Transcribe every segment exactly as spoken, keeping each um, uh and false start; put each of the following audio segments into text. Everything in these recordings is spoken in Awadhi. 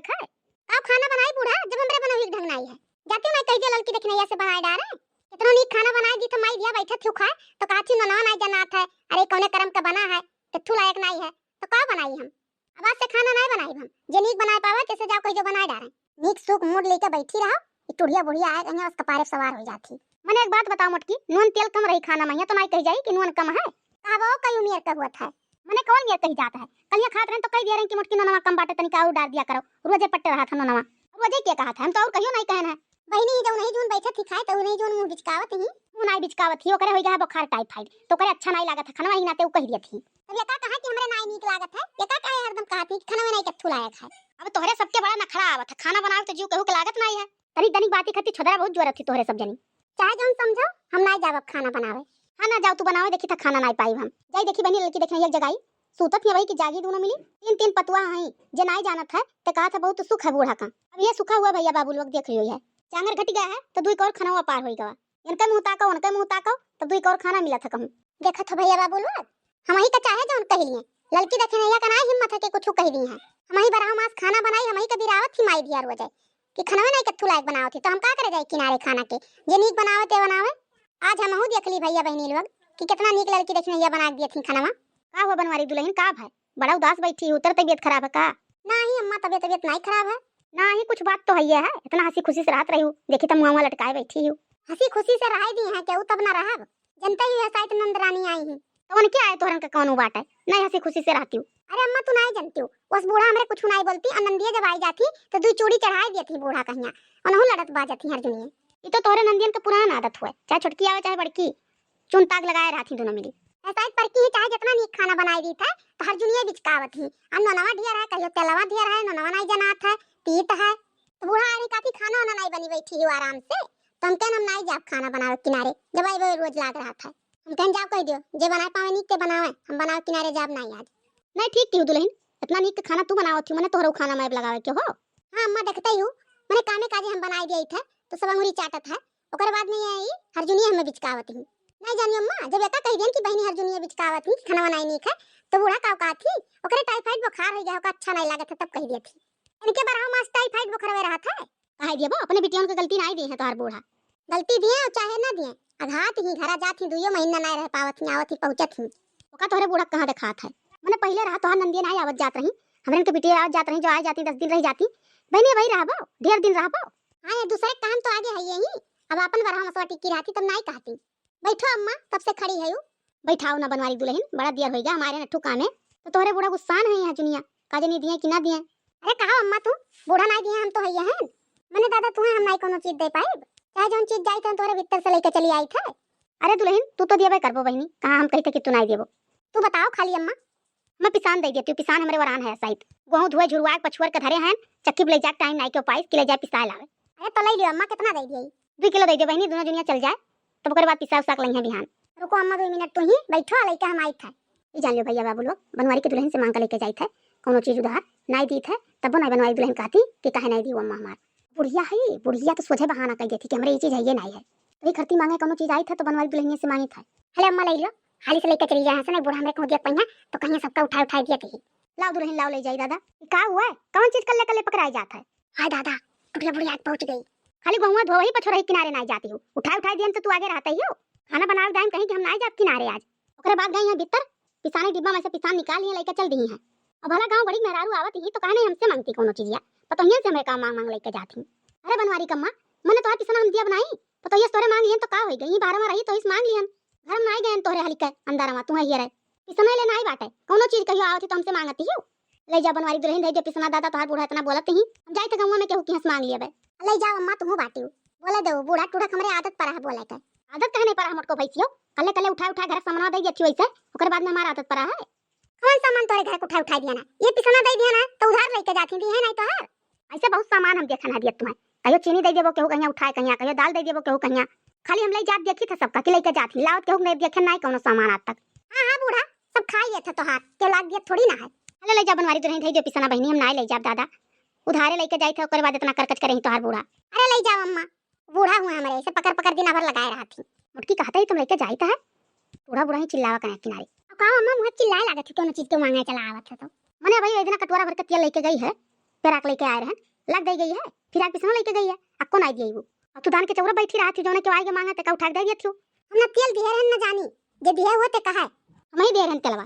खाए। का खाना बनाई बूढ़ा, जब हमरे बनौही के ढंग नाई है? जाती हूँ, नाई कह दिया ललकी दखिनैया से बनाए डारे। कितनो नीक खाना बनाए दी तो माई दिया बैठत थी खाए, तो कहत थी ननवा नाई जनात है, अरे कौने करम का बना है, कत्थू लायक नाई है, तो का बनाई हम? अब आज से खाना नाई बनाई हम, जे नीक बनाए पावे, जैसे जाओ कह जो बनाए डारे। नीक सूख मूड लेके बैठी रहो, ये टुढ़िया बुढ़िया आए कहीं बस कपारे सवार हो जाती। मने एक बात बताओ मोटकी, नून तेल कम रही खाना में, तो नाई कह जाई कि नून कम है? कहबो कई उमियर का हुआ था, मने कौन मेर कही जात है? कलिया खात रहन तो कह दिया रहन कि मोटकी ननवा कम बाटे, तनिका और डार दिया करो, रोजे पट्टे रहा था ननवा। रोजे के कहा था, हम तो और कहियो नाई कहन है। बहिनी ही जब नहीं जून बैठत ही खाए तो नहीं जून मुँह बिचकावत ही। मुँह नाई बिचकावत ही, ओकरे होई गया बुखार टाइफाइड, तो ओकरे अच्छा नाई लागत है खाना, वही नाते उ कह दिया थी। तब ये का कहा कि हमरे नाई नीक लागत है, ये का कहे हरदम कहत ही कि खाना में नाई कत्थू लायक है। अब तोहरे सबके बड़ा नखरा आवत है, खाना बनावे तो जीव केहू के लागत नाई है। तनी तनी बाती खातिर छोदरा बहुत जोरत ही तोहरे सब जनी। चाहे जौन समझो, हम नाई जाब अब खाना बनावे। हाँ ना जाओ तू बनावे, देखी था खाना नाई पाई हम। जाई देखी बहनी लड़की देखने एक जगाई, सूतत ही वही कि जागी दोनों मिली। तीन तीन पतुआ हई, जे नाई जानत है, ते कहा था बहुत सुख है बूढ़ा का। अब ये सुखा हुआ भैया बाबू लोग देख लियो है, चांगर घट गया है तो दुई कौर खाना पार होई गवा। इनके मुँह ताको, उनके मुँह ताको, तब दुई कौर खाना मिला था कहूँ। देखत हो भैया बाबू लोग, हम ही का चाहे जौन कह लिए, लड़की दखिनैया का नाई हिम्मत है कि कुछ कह दी है। हम ही बरहा मास खाना बनाई, हम ही कभी रावत ही माई दिया रोज है कि खनवे नाई कत्थू लायक बनावत ही, तो हम का करे जाए किनारे खाना के, जे नीक बनावे ते बनावे। आज हमहू देख ली भैया बहनी लोग कि कितना नीक लड़की दखिनैया बना के दिए थी खाना। का हुआ बनवारी दुल्हन, का भाई बड़ा उदास बैठी हो, तेरा तबीयत खराब है का? नाही अम्मा, तबीयत, तबीयत नाही खराब है। नाही, कुछ बात तो है, है इतना हँसी खुशी से रहत रही हो, देखी तो मुँहवा लटकाए बैठी हो। हँसी खुशी से रहाई दी है केहू, तब ना रहब। जनते ही है शायद नंद रानी आई ही। तो उनके आए तोहरन का कौनो बात है, नहीं हँसी खुशी से रहती हो। अरे अम्मा तू नाही जनती हो, उस बूढ़ा हमरे कुछ नाही बोलती, और नंदिया जब आई जाती तो दुई चूड़ी चढ़ाई दियत ही बूढ़ा कहिया, उनहू लड़त बाजत ही हर दुनिया। ये तो तोहरे नंदियन का पुरान आदत हुआ, चाहे छोटकी आवे चाहे बड़की, चुन ताक लगाए रहत ही दोनों मिली। ऐसा ही परकी ही चाहे जितना नीक खाना बनाई दी था, तो हर जुनिया बिचकावत ही। आ नोनवा ढेर है, कहियो तेलवा ढेर है, नोनवा नाही जनात है, तीत है। तो बूढ़ा आदमी काफी खाना वाना नाही बनी बैठी ही आराम से। तो हम कहन हम नाही जाब खाना बनावे किनारे, जब आई रोज लाग रहा था। हम कहन जाओ कह दियो, जे बनाए पावे नीक ते बनावे, हम बनावे किनारे जाब नाही आज। नहीं ठीक की हो दुल्हन, इतना नीक खाना तू बनावत ही, मने तोहरो खाना मैं लगावे के हो। हाँ अम्मा देखते ही हो, मने कामे काजे हम बनाई दिया था, तो सब अंगुरी चाटत है। ओकर बाद में ये आई हरजुनिया हमें बिचकावत ही। नाही जानी अम्मा, जब एका कह दियन कि बहिनी हरजुनिया बिचकावत ही कि खाना नाही नीक है, तो बूढ़ा का औकात ही, ओकरे टाइफाइड बुखार हो गया होगा, अच्छा नाही लागत है, तब कह दिया थी। इनके बरहा मास टाइफाइड बुखार हुए रहा था। कहे दिए वो अपने बिटियों के गलती नाही दिए हैं तोहार बूढ़ा। गलती दिए और चाहे ना दिए, अघात ही घरा जात ही, दुइयो महीना नाही रह पावत ही, आवत ही पहुँचत ही। ओका तोहरे बूढ़ा कहाँ देखात है? मने पहले रहा तोहार नंदिया नाही आवत जात रही, हमरे इनके बिटिया आवत जात रही, जो आए जाती दस दिन रह जाती। बहनी वही रहबो, ढेर दिन रहबो। हाँ ये दूसरे काम तो आगे है यही, अब अपन बरहा मसवा टिकी रहती तब नाही कहती। बैठो अम्मा, तब से खड़ी है यू। बैठाओ ना बनवारी दुल्हन, बड़ा देर होइगा, हमारे नट्ठू काम है। तो तोहरे बूढ़ा गुस्सान है यहाँ जुनिया, का जनी दिए कि ना दिए। अरे कहा अम्मा तू, बूढ़ा नाही दिए, हम तो है हैं। मने दादा तुम्हें हम नाही कोनो चीज दे पाइब, चाहे जौन चीज जाई तो तोहरे भीतर से लेके चली आई थे। अरे दुल्हन तू तो दियबे करबो बहिनी, कहाँ हम कही थे कि तू नाही देबो। तू बताओ खाली अम्मा। मैं पिसान दे देती हूँ, पिसान हमरे वरान है साइत। गोहूँ धुए झुरवाए पछुअर के धरे हैं, चक्की ले जाके टाइम नाही के पाइस कि ले जाए पिसाए लावे। अरे तो ले लियो अम्मा, कितना दे दिए? दुई किलो दे दियो बहिनी, दोनों जुनिया चल जाए, तब ओकरे बाद पिसा उसा के लइहे बिहान। रुको अम्मा, दो मिनट तू ही बैठो, लइके हम आई थे। ई जान लियो भैया बाबू लोग, बनवारी के दुल्हन से मांग के लेके जाई थे, कोनो चीज उधार नाही दी थे, तब ना बनवारी दुल्हन कहती कि काहे नाही दी वो अम्मा हमार। बुढ़िया है, बुढ़िया तो सोझे बहाना कर देती कि हमरे ये चीज है, ये नाही है। तो ये खरती मांगे कोनो चीज आई थे तो बनवारी दुल्हनिया से मांगी थे। हले अम्मा ले लो, हाली से लेके चली जाए, हंसे नहीं बूढ़ा हमरे को दिया पहिया, तो कहीं सबका उठाए उठाए दिया कहीं। लाओ दुल्हन लाओ, ले जाई दादा। ई का हुआ है? कौन चीज कल्ले कल्ले पकड़ाई जात है? हाय दादा, टुटिया बुढ़िया आज पहुंच गई। खाली गोहुआ धोवही पछोरही किनारे नाही जाती हो, उठाए उठाए दियन तो तू आगे रहता ही हो। खाना बनावे दायम कहीं कि हम नाही जाब किनारे आज। ओकरे बाद गई हैं भीतर, पिसानी डिब्बा में से पिसान निकाल लिए, लेके चल दी हैं। अब भला गाँव गड़ी मेहरारू आवत ही तो काहे नाही हमसे मांगती कोनो चीजिया, पतोहियन से हमरे काम मांग मांग लेके जात ही। अरे बनवारी कम्मा, मने तोहार पिसना हम दिया बनाई, पतोहिया से तोरे मांग लियन तो का होई गई, बाहर में रही तो इस मांग लियन। घर में नाही गयन तोहरे हली के अंदर में, तू है ये रहे। पिसना ले नाही बाटे, कोनो चीज कहियो आवत ही तो हमसे मांगती हो। ले जा बनवारी दुल्हन, दे दे पिसना दादा, तोहार बूढ़ा इतना बोलत ही। हम जाई थे गौवा में केहू की हंस मांग लिया बे। ले जाओ अम्मा, तुहू बाटी हो। बोले दो, बूढ़ा टूढ़ा हमरे आदत परा है बोले के। आदत कहे नाही परा है मोटको भैंसियो, कल्ले कल्ले उठाए उठाए घर सामनवा दे देती वैसे, ओकर बाद में हमारा आदत परा है। कौन सामान तोरे घर के उठाए उठाए दिया ना? ये पिसना दे दिया ना, तो उधार लेके जाती दी है नाही तो है। ऐसे बहुत सामान हम देखन है दिया तुम्हें, कहियो चीनी दे देबो केहू कहिया उठाए कहिया, कहियो दाल दे देबो केहू कहिया। खाली हम ले जात देखी थे सबका कि लेके जात ही, लावत केहू नहीं देखे नाही कोनो सामान आज तक। हाँ, हाँ बूढ़ा, सब खाई लिए थे तोहार, के लाग दिया थोड़ी ना है। अरे ले जा बनवारी दुल्हन, दे दियो पिसना बहिनी, हम नाही ले जाब दादा, उधारे लेके जाई थे, ओकर बाद इतना करकच करे ही तोहार बूढ़ा। अरे ले जाओ अम्मा, बूढ़ा हुआ हमरे, ऐसे पकड़ पकड़ दिन भर लगाए रहत ही। मोटकी कहत ही तुम लेके जाई थे, बूढ़ा बूढ़ा ही चिल्लावा करे किनारे। अब का अम्मा मुँह चिल्लाए लागत है, कोनो चीज के मांगे चला आवत है तो। मने भाई एक दिन कटोरा भर के तेल लेके गई है, पेराक लेके आए रहन, लाग दे गई है, फिर आके पिसना लेके गई है, अक्को नाई दिए वो। अब तू दान के चौरा बैठी रहत थी, जौने के आए के मांगा ते का उठा के दे दिया थी। हम ना तेल दिए रहन, ना जानी, जे दिए हुए ते कहा है। हम ही दे रहन तेलवा,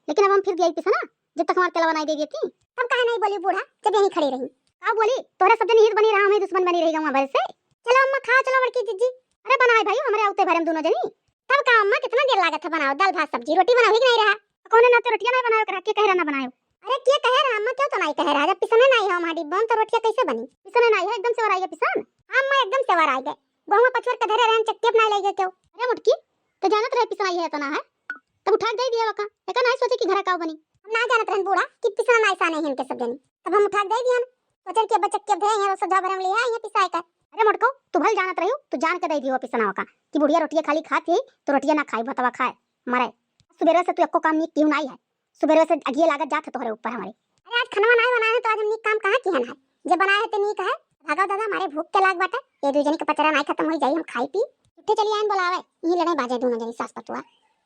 लेकिन अब हम फिर दिए पिसना, जब तक हमार तेलवा नाई दे दिए थी। तब काहे नाई बोली बूढ़ा, जब यहीं खड़ी रही? का बोली, तोहरा सब जनी हित बनी रहा, हम ही दुश्मन बनी रही गवा भर से। चलो अम्मा खा, चलो बड़की जिज्जी। अरे बनाए भाई, हमरे आउते भरे हम दोनों जनी। तब का अम्मा, कितना देर लागत है बनाओ, दाल भात सब्जी रोटी बनाओ ही कि नाई रहा? कौने नाते रोटियां नाई बनायो, करा के कह रहा ना बनायो? अरे के कहे रहा अम्मा, क्यों तो नाई कहे रहा, जब पिसने नाई है हमारी डिब्बा में तो रोटियां कैसे बनी? पिसने नाई है, एकदम सेवर आई है पिसन। हाँ अम्मा, एकदम सेवर आई गए, बहुआ पचवर के धरे रहन चक्के अपना ले गए क्यों? अरे मोटकी, तो जानत रहे पिसनाई है इतना है, तब उठा के दे दिया वका, एका नाई सोचे कि घरा काव बनी। हम ना जानत रहन बूढ़ा कि पिसना नाई साने हैं इनके सब जनी, तब हम उठा के दे दिया ना। सोचन कि अब चक्के धरे हैं, तो सजा भरम ले आए हैं पिसाए कर। अरे मोटको, तू भल जानत रही हो, तू जान के दे दियो पिसना वका कि बुढ़िया रोटिया खाली खाती है तो रोटिया ना खाई, भतवा खाए मरे। सुबेरे से तू एको काम नीक किहू नाई है, सुबेरे से अगिए लागत जात है तोहरे ऊपर हमरे। अरे आज खनवा नाई बनाए हैं तो आज हम नीक काम कहाँ किहन है? जे बनाए है ते नीक है। भागो दादा, हमारे भूख के लाग बाटे, ये दू जनी के पचरा नाई खत्म हो जाई, हम खाई पी। उठे चली आइन बोलावे, यहीं लड़े बाजे दोनों जनी सास पतुआ।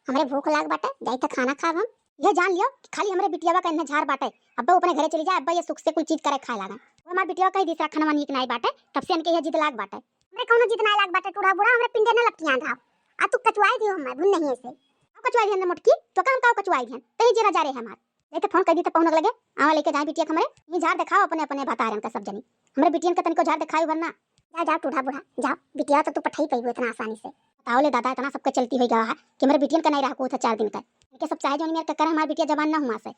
हमरे भूख लाग बाटे, जाई त खाना खाब हम। यह जान लियो कि खाली हमरे बिटियावा का इन्हें झार बाटे, अब्बा अपने घरे चली जाए, अब्बा ये सुख से कुल चीज करे खाए लागन। वो हमार बिटियावा कही दूसरा खनवा नीक नाई बाटे, तब से इनके यह जिद लाग बाटे। हमरे कौनो जिद नाई लाग बाटे, टूढ़ा बूढ़ा, हमरे पिंडे न लपटियान रहा। आ तू कचुआई दियो हमें, भुन नहीं ऐसे। हम कचुआई दिहन रे मोटकी, तो का हम का कचुआई दिहन? तही जेरा जा रहे हमार। जाई त फोन कर दी त पहुन लगे, आवा लेके जाए बिटिया के हमरे। ये झार दिखाओ अपने अपने भतारन का सब जनी, हमरे बिटियन का तनिको झार दिखाई भर ना। जा जा टूढ़ा बूढ़ा, जाओ, बिटिया तो तू पठाई पइबो इतना आसानी से। बताओ ले दादा, इतना सबके चलती हो गया है कि हमरे बिटियन का नहीं रहा को था चार दिन का। इनके सब चाहे जो मेरे का करे, हमार बिटिया जबान ना हुआ से।